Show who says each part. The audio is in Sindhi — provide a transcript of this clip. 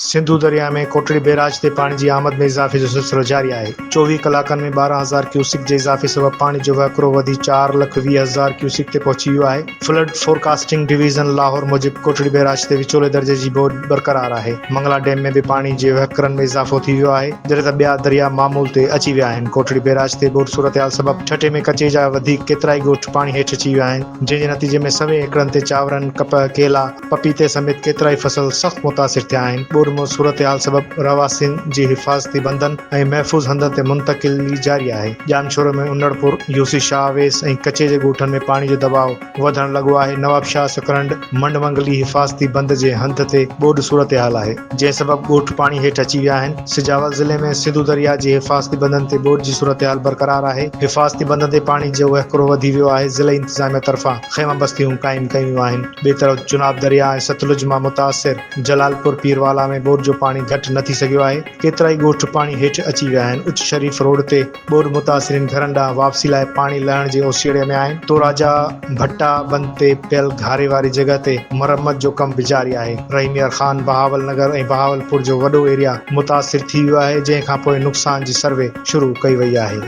Speaker 1: سنڌو درياء ۾ ڪوٽڙي بئراج تي پاڻي جي آمد ۾ اضافي جو سلسلو جاري آهي، 24 ڪلاڪن ۾ 12,000 ڪيوسڪ جي اضافي سبب پاڻي جو وهڪرو وڌي 4,20,000 ڪيوسڪ تي پهچي ويو آهي، فلڊ فورڪاسٽنگ ڊويزن لاهور موجب ڪوٽڙي بئراج تي وچولي درجي جي ٻوڏ برقرار آهي، منگلا ڊيم ۾ به پاڻي جي وهڪرن ۾ اضافو ٿي ويو آهي، جڏهن ته ٻيا درياء معمول تي اچي ويا آهن، ڪوٽڙي بئراج تي ٻوڏ صورتحال سبب ٺٽي ۾ ڪچي جا وڌيڪ ڪيترائي ڳوٺ پاڻي هيٺ اچي ويا آهن، جنهن جي نتيجي ۾ سوين ايڪڙن تي چانورن، ڪپهه، ڪيلا. پپيتي سميت ڪيترائي فصل سخت متاثر ٿيا آهن، ٻوڏ مون صورتحال سبب رهواسين جي حفاظتي بندن ۽ محفوظ هنڌن تي منتقلي جاري آهي، ڄامشورو ۾ انڙپور، يوسي شاهه اويس ۽ ڪچي جي ڳوٺن ۾ پاڻي جو دٻاء وڌڻ لڳو آهي، نوابشاهه سڪرنڊ منڊ منگلي حفاظتي بند جي هنڌ تي ٻوڏ صورتحال آهي، جنهن سبب ڳوٺ پاڻي هيٺ اچي ويا آهن، سجاول ضلعي ۾ سنڌو درياء جي حفاظتي بندن تي ٻوڏ جي صورتحال برقرار آهي، حفاظتي بندن تي پاڻي جو وهڪرو وڌي ويو آهي، ضلعي انتظاميا طرفان خيما بستيون قائم ڪيون ويون آهن، ٻئي طرف چناب درياء ۽ ستلج مان متاثر جلالپور پيروالا ۾ ٻوڏ جو پاڻي گهٽ نه ٿي سگهيو آهي، ڪيترائي ڳوٺ پاڻي هيٺ اچي ويا آهن، اچ شريف روڊ تي ٻوڏ متاثرين گهرن ڏانهن واپسي لاء پاڻي لهڻ جي اوسيئڙي ۾ آهن، توراجا ڀٽا بند تي پيل گهاري واري جڳهه تي مرمت جو ڪم به جاري آهي، رحيم يار خان، بهاول نگر ۽ بهاولپور جو وڏو ايريا متاثر ٿي ويو آهي، جنهن کانپوء نقصان جي سروي شروع ڪئي وئي آهي.